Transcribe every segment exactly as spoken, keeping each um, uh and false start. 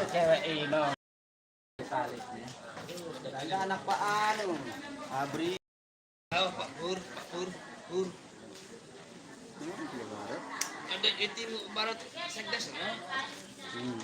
Cewek ini. Ada anak Pak Anu, Abri. Oh, Pak Pur, Pak Pur, Pur. Hmm, dia baru. Ada di timur barat sekdes, ya? Hmm.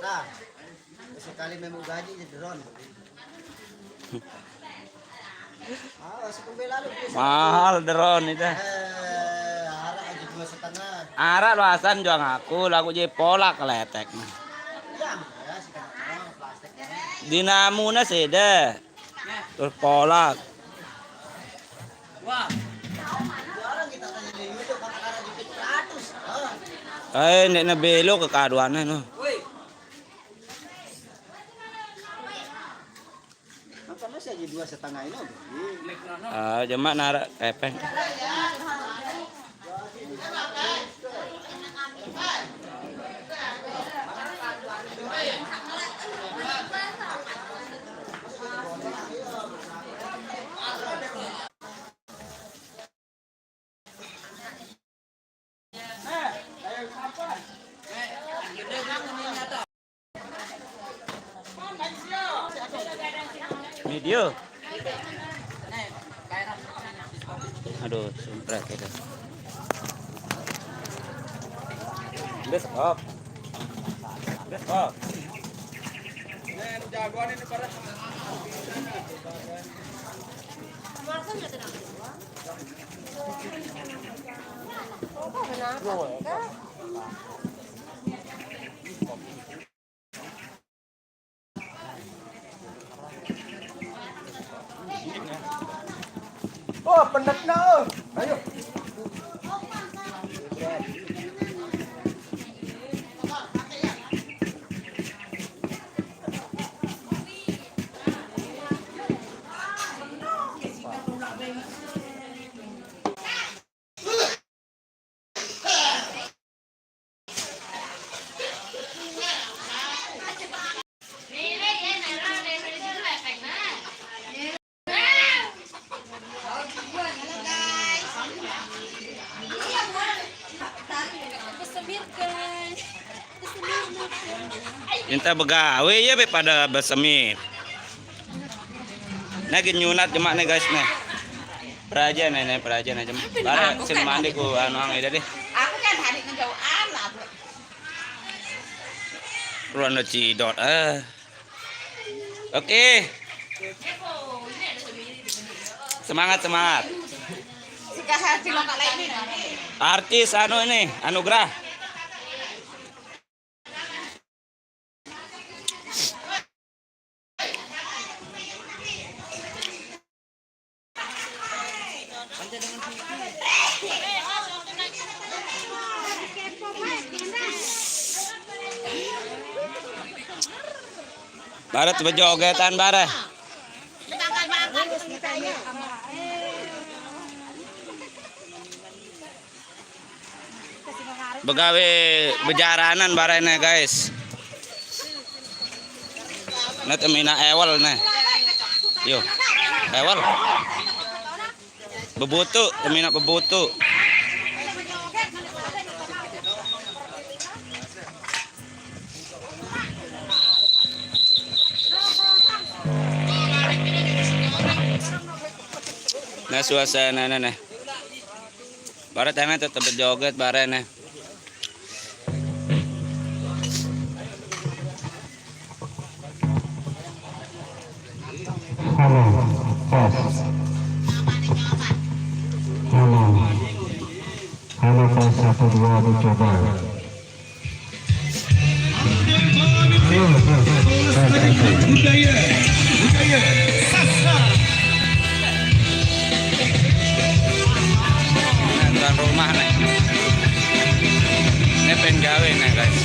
Nah, sekali memu gaji jadi drone. Ah, sepuluh lalu. Mahal drone itu. Eh, arah aja dua setengah. Arah luasan juang aku, lagu je polak keletek. Ya, ya, sekarang plastik. Dinamuna sih deh. Terus polak. Wah. Orang kita tanya di YouTube, apa karena jepit seratus? Ah. Eh, ndek ne belo ke kaduane no. Woi. Makanya saya aja dua setengah ini, oke. Ah, cuma narak kepeng. Video. Aduh, sumpret itu. Udah stop. Udah stop. Oh, pendet na, oh. Ayo. Minta begawe ya be pada besemir. Nah, gini nyunat jemak nih, guys, nih. Peraja nih, nih, peraja nih, jemak. Bare sin mandi ku anu ang ida deh. Aku kan hari ngejauh anak. Ruan lo cidot, eh. Oke. Semangat, semangat. Artis anu ini, Anugrah. Baret bejogetan bare. Begawe bejaranan barene, guys. Nah, temina ewel nih. Yo. Ewel. Bebutu, temina bebutu. Nah, suasana nih. Bare tene tetep joget bare nih. Halo, tes. Halo. Halo, tes, satu, dua, dicoba. Halo, tes, tes, tes, tes. Budaya, budaya Sasak. Nah, tuan rumah nih. Ini pengen gawe nih, guys.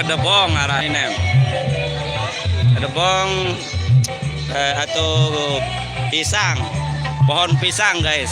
Ada bong arah ini. Ada bong eh, atau pisang. Pohon pisang, guys.